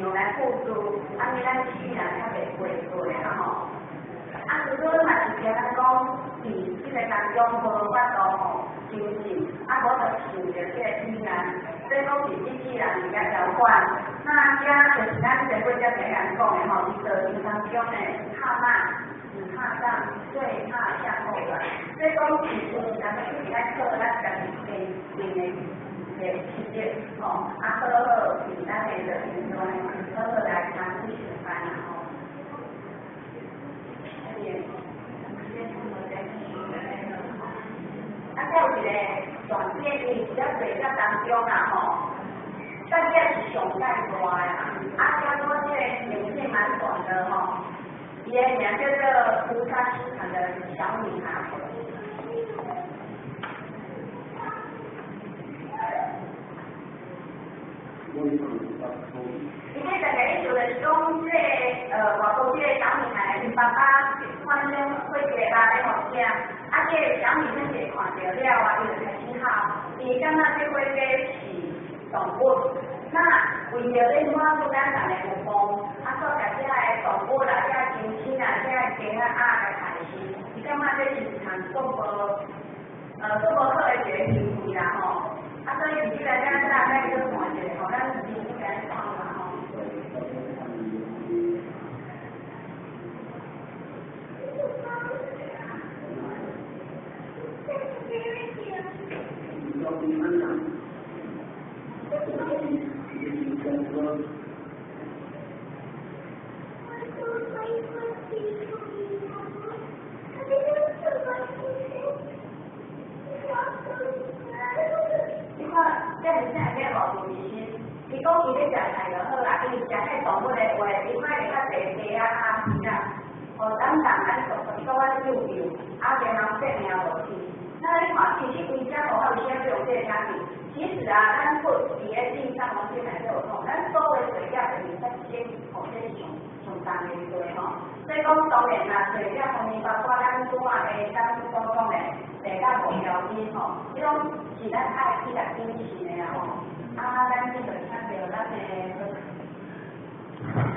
量來付出，按呢咱死人較袂過過啊吼。啊，除咗嘛是聽咱講，佇這個當中無法度吼相信，啊無就受著這個苦難，所以講是這世人伫遐交款。那遮就是咱前幾節前人講的吼，佇道場當中呢，怕慢，只怕上，最怕向後轉。所以講是有時咱要去愛靠咱家己堅定的的氣質吼，啊好好佇咱的道場中好好來參與上班啦吼。啊，再有一個轉變，因為佇遮坐遮當中啦吼，大家是上蓋大的啦，啊，聽講這個影片蠻短的吼，伊的名叫做菩薩斯坦的小女孩。伊這大概意思就是講，這個外國這個小女孩，𪜶爸爸發生火一個肉咧予食，啊，這個小女生一看著了啊，伊就開始哭，伊感覺這火雞是動物，那為著咧滿足咱逐个欲望，啊，煞共這个動物啦、這個禽獸啦、這個雞仔鴨來殺死，伊感覺這是一項足無好的一個行為啦吼。啊，所以佇這個咱咱咱去看一下吼，咱認真來看啦吼。你看，這是啥物偌有自信？伊講伊咧食菜就好啦，伊食彼動物的話，伊莫會較濟雞仔鴨魚啊，吼等等啊，你講我幼幼，啊然後性命無去。那你看，其實規只路還有啥用這個產品？其實啊，咱佛佇咧地上環境內底有講，咱所有罪業就是發生，吼，這是上上重的罪吼。所以講當然啦，罪業方面包括咱拄仔的咱所講的地甲無條件吼，這種是咱愛去來謹慎的啊吼。啊，咱這就請著咱的。